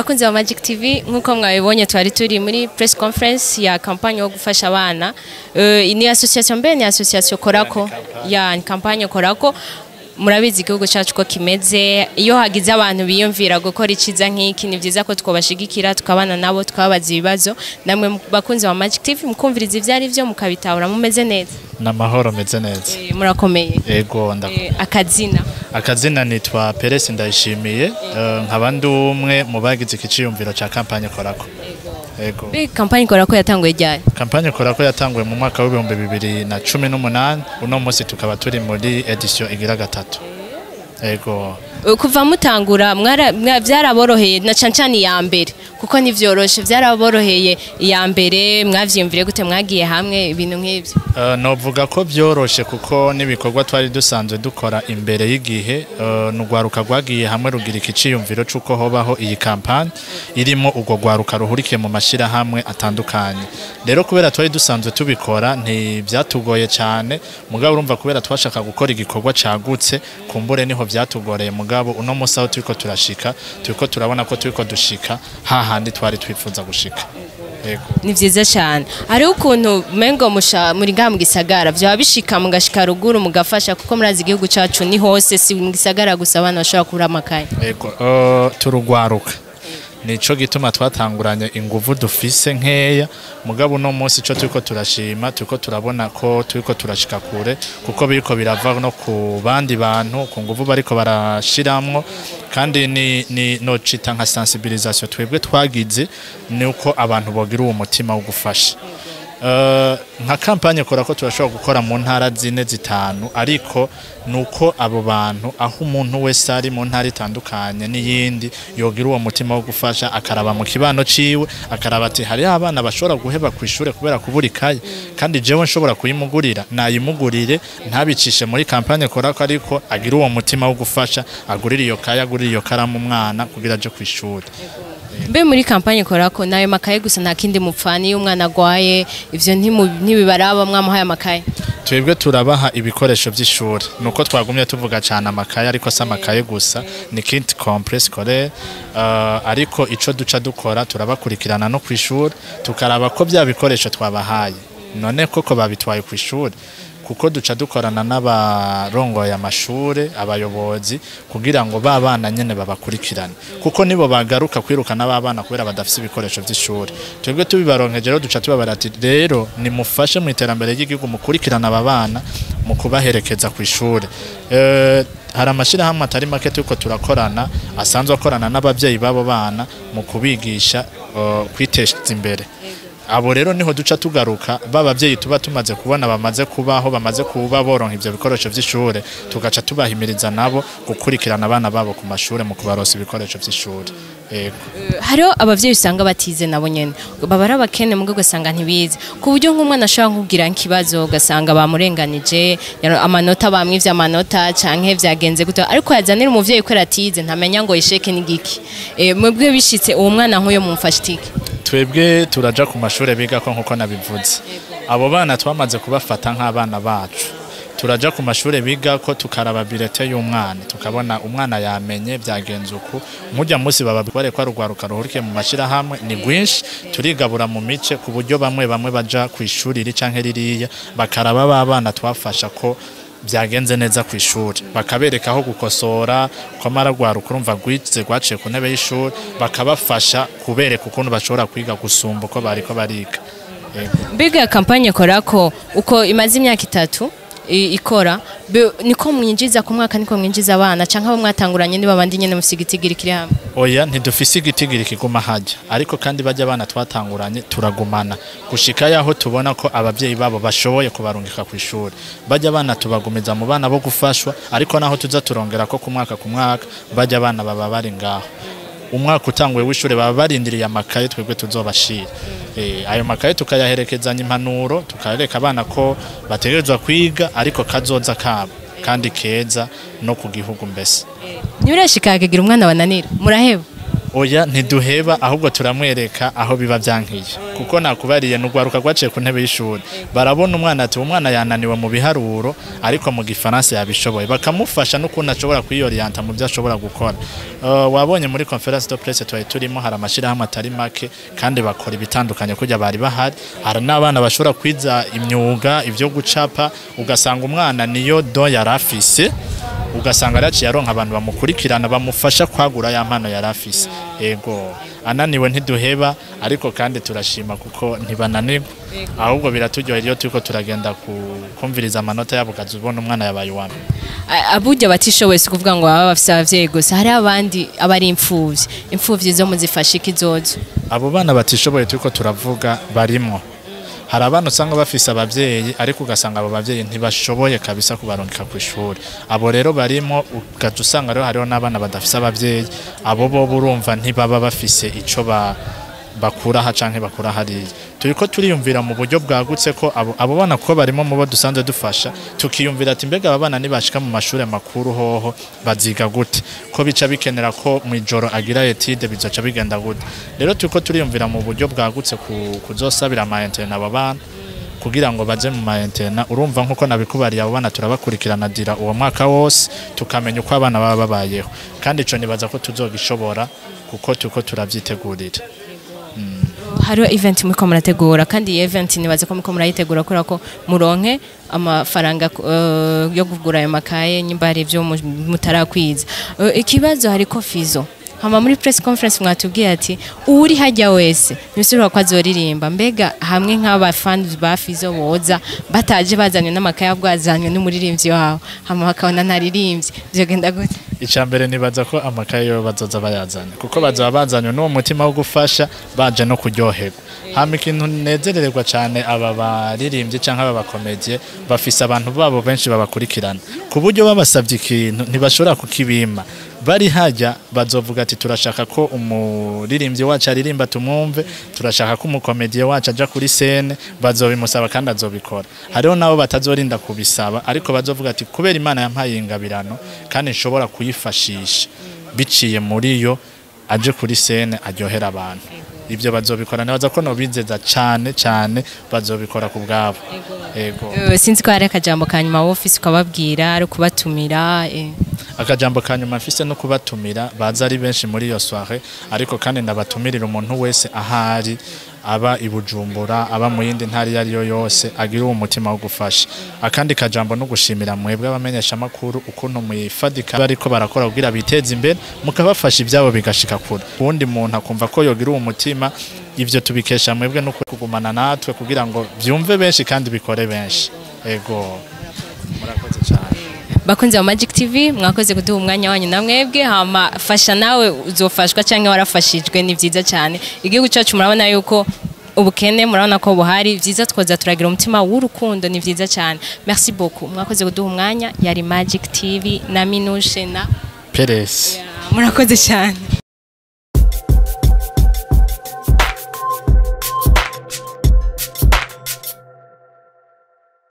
Bakunzi ba Magic TV, nkuko mwabibonye, twari turi muri press conference ya campagne yo gufasha abana. Ni association, mbe ni association Korako ya ni campagne Korako. Murabizi igihugu cyacu ko kimeze. Iyo hagize abantu biyumvira gukora iciza nk'iki, ni byiza ko twabashigikira, tukabana nabo, tukababaza ibibazo. Namwe bakunzi ba Magic TV mukumviriza ivyo ari byo, mukabitahura. Mumeze neza? Namahoro, meze neza. Murakomeye? Ego, ndakomeye. Akazina? Akazina nitwa Peresi Ndayishimiye, nkaba ndi umwe mu bagize ikiciyumviro ca campagne Korako. Ego. Mbe campagne Korako yatanguye ryari? Campagne Korako yatanguye mu mwaka w'2018, uno munsi tukaba turi muri édition igira gatatu. Ego. Kuva mutangura vyaraboroheye, na cane cane iya mbere, kuko ntivyoroshe? Vyaraboroheye iya mbere? Mwavyiyumvire gute? Mwagiye hamwe, ibintu nk'ivyo? Novuga ko vyoroshe kuko n'ibikorwa twari dusanzwe dukora imbere y'igihe. N'urwaruka rwagiye hamwe rugira ikiciyumviro c'uko hobaho iyi campagne irimo urwo rwaruka ruhurikiye mu mashirahamwe atandukanye. Rero kubera twari dusanzwe tubikora, ntivyatugoye cyane. Mugabo urumva, kubera twashaka gukora igikorwa cagutse, kumbure niho vyatugoreye. Mugabo uno munsi aho turiko turashika, turiko turabona ko turiko dushika hahandi twari twifuza gushika. Yego. Ni vyiza cyane. Hariho ukuntu mengo musha muri ngaha mu gisagara, vyoba bishika mugashika ruguru mugafasha, kuko murazi igihugu cacu ni hose, si mu gisagara gusa abana bashobora kubura amakaye. Ego, turugwaruka, nico gituma twatanguranye inguvu dufise nkeya. Mugabo uno munsi ico turiko turashima, turiko turabona ko turiko turashika kure, kuko biriko birava no ku bandi bantu, ku nguvu bariko barashiramwo. Kandi ni nocita nka sensibilisation twebwe twagize, ni uko abantu bogira uwo mutima wo gufasha. Nka campagne Korako turashobora gukora mu ntara zine, zitanu, ariko nuko abo bantu, aho umuntu wese ari mu ntara itandukanye n'iyindi, yogira uwo mutima wo gufasha, akaraba mu kibano ciwe, akaraba ati hariho abana bashobora guheba ku ishure kubera kubura ikaye, kandi jewe nshobora kuyimugurira, nayimugurire, ntabicishe muri campagne Korako, ariko agira uwo mutima wo gufasha, agurire iyo kaye, agurire iyo karamu umwana kugira aje ku ishure. Mbe muri campagne Korako nayo makaye gusa, nta kindi mupfana? Iyo umwana agwaye, ivyo ntibibaraba, mwamuhaye amakaye? Twebwe turabaha ibikoresho by'ishuri. Nuko twagumye tuvuga cyane amakaye, ariko si amakaye gusa, ni kit complet scolaire. Ariko ico duca dukora, turabakurikirana no ku ishuri, tukaraba ko bya bikoresho twabahaye none koko babitwaye ku ishuri, kuko duca dukorana n'abarongoye amashure, abayobozi, kugira ngo ba bana nyene babakurikirane, kuko nibo bagaruka kwirukana ba bana kubera badafise ibikoresho vy'ishuri. Twebwe tubibaronkeje rero, duca tubabara ati rero nimufashe mu iterambere ry'igihugu, mukurikirana aba bana mu kubaherekeza ku ishure. Hari amashirahamwe atari make turiko turakorana, asanzwe akorana n'abavyeyi b'abo bana mu kubigisha kwiteza imbere. Abo rero niho duca tugaruka, ba bavyeyi tuba tumaze kubona bamaze kubaho, bamaze kuba boronka ivyo bikoresho vy'ishure, tugaca tubahimiriza nabo gukurikirana abana babo ku mashure mu kubaronsa ibikoresho vy'ishure. Yego. Hariho abavyeyi usanga batize nabo nyene, baba ari abakene, mugo ugasanga ntibize, ku buryo nk'umwana ashobora nkubwira nk'ikibazo, ugasanga bamurenganije, amanota, bamwivye amanota canke vyagenze gute, ariko yazanira umuvyeyi ko atize, ntamenya ngo échec ni giki. Mwebwe bishitse uwo mwana nk'uyo, mumfasha iki? Twebwe turaja ku mashure bigako, nkuko nabivuze. Abo bana twamaze kubafata nk'abana bacu. Turaja ku mashure bigako, tukaraba bulletin y'umwana, tukabona umwana yamenye, byagenze uku. Mujya munsi baba bare ko arugwaruka ruhurikiye mu mashirahamwe ni rwinshi, turigabura mu mice, ku buryo bamwe bamwe baja ku ishuri iri canke ririya, bakaraba ba bana twafasha ko byagenze neza ku ishuri, bakabereka aho gukosora, ko amaragwaruka urumva rwize, rwaciye ku ntebe y'ishuri, bakabafasha kubereka ukuntu bashobora kwiga gusumba uko bariko bariga. Yego. Mbega campagne Korako uko imaze imyaka 3 ikora, niko mwinjiza ku mwaka, niko mwinjiza abana, canke abo mwatanguranye niba bandi nyene mufise igitigiri kiri hamwe? Oya, ntidufise igitigiri kiguma hajya, ariko kandi bajya abana twatanguranye turagumana gushika yaho tubona ko abavyeyi babo bashoboye kubarungika ku ishuri. Bajya abana tubagumiza mu bana bo gufashwa, ariko naho tuza turongera ko ku mwaka ku mwaka, bajya abana baba bari ngaho. Umwaka utanguye w'ishure, baba barindiriye amakaye twebwe tuzobashira. Ayo makaye tukayaherekezanya impanuro, tukareka abana ko bategerezwa kwiga, ariko kazoza kabo kandi keza no ku gihugu mbese. Ntibirashika hakagira umwana bananira, muraheba? Oya, ntiduheba, ahubwo turamwereka aho biba byankiye, kuko nakubariye n'ugwaruka rwaciye ku ntebe y'ishuri. Barabona umwana ati umwana yananiwe mu biharuro, ariko mu gifaransa yabishoboye, bakamufasha n'ukuntu ashobora kwiyoriyanta mu byo ashobora gukora. Wabonye muri conférence de presse twari turimo, hari amashirahamwe atari make kandi bakora ibitandukanye kujya bari bahari. Hari n'abana bashobora kwiza imyuga, ibyo gucapa, ugasanga umwana niyo don yarafise, ugasanga yaraciye aronka abantu bamukurikirana, bamufasha kwagura ya mpano yarafise. Ego, ananiwe ntiduheba, ariko kandi turashima kuko ntibananirwa, ahubwo biraturyohera iyo turiko turagenda kumviriza amanota yabo, ukaza ubona umwana yabaye uwa mbere. Aburya batishoboye, si ukuvuga ngo baba bafise abavyeyi gusa, hari abandi aba ari imfuvyi. Imfuvyi zo muzifasha ikizozo? Abo bana batishoboye turiko turavuga barimwo. Hari abana usanga bafise abavyeyi, ariko ugasanga abo bavyeyi ntibashoboye kabisa kubarungika ku ishuri. Abo rero barimo. Ugaca usanga rero hariho n'abana badafise abavyeyi. Abo bo urumva ntibaba bafise ico bakura aha canke bakura hariya. Turiko turiyumvira mu buryo bwagutse ko abo bana, kuko barimo mu bo dusanzwe dufasha, tukiyumvira ati mbega aba bana nibashika mu mashure makuru hoho baziga gute, ko bica bikenera ko mw'ijoro agira étude, bizoca bigenda gute? Rero turiko turiyumvira mu buryo bwagutse kuzosabira ama internat abo bana kugira ngo baje mu ma internat. Urumva, nkuko nabikubariye, abo bana turabakurikirana dira uwo mwaka wose, tukamenya uko abana baba babayeho. Kandi ico nibaza ko tuzogishobora kuko turiko turavyitegurira. Hariho event muriko murategura, kandi iyi event nibaza ko muriko murayitegura kubera ko muronke amafaranga yo kugura ayo makaye, nyimba hari ivyo mutarakwiza. Ikibazo, hariko Fizo. Hama muri press conference mwatubwiye ati uri hajya wese ntibisubira ko azoririmba. Mbega hamwe nk'abafans ba Fizo boza bataje bazanywe n'amakaye, bwazanywe n'umuririmbyi wabo, hama bakabona ntaririmbye, vyogenda gute? Icya mbere, nibaza ko amakaye yo bazoza bayazanye, kuko bazoba bazanywe n'uwo mutima wo gufasha, baje no kuryoherwa. Hama ikintu nezerererwa cyane, aba baririmbyi cyangwa aba bakomediye bafise abantu babo benshi babakurikirana, ku buryo babasabye ikintu ntibashobora kukibima. Bari hajya bazovuga ati turashaka ko umuririmbyi wacu aririmba tumwumve, turashaka ko umukomediye wacu aja kuri scène, bazobimusaba kandi azobikora. Hariho nabo batazorinda kubisaba, ariko bazovuga ati kubera Imana yampaye ingabirano kandi nshobora kuyifashisha biciye muri yo, aje kuri scène aryohera abantu. Ibyo bazobikora, nibaza ko nobizeza cyane cyane, bazobikora ku bwabo. Ego. Sinzi ko hari akajambo ka nyuma wowe ufise ukababwira, ari ukubatumira. Akajambo ka nyuma mfise no kubatumira baza ari benshi muri iyo soirée, ariko kandi ndabatumirira umuntu wese ahari, aba i Bujumbura, aba mu yindi ntara iyo ari yo yose, agira uwo mutima wo gufasha. Akandi kajambo no gushimira mwebwe abamenyesha makuru, ukuntu mwifadika bariko barakora kugira biteze imbere, mukabafasha ibyabo bigashika kure, uwundi muntu akumva ko yogira uwo mutima. Ivyo tubikesha mwebwe no kugumana natwe kugira ngo byumve benshi kandi bikore benshi. Ego, murakoze cyane. Bakunzi ba Magic TV, mwakoze kuduha umwanya wanyu na mwebwe. Hama fasha nawe uzofashwa cyangwa warafashijwe, ni byiza cyane. Igihugu cyacu murabona yuko ubukene murabona ko buhari, byiza twoza turagira umutima w'urukundo, ni byiza cyane. Merci beaucoup, mwakoze kuduha umwanya. Yari Magic TV na Minushe na Perez. Murakoze cyane.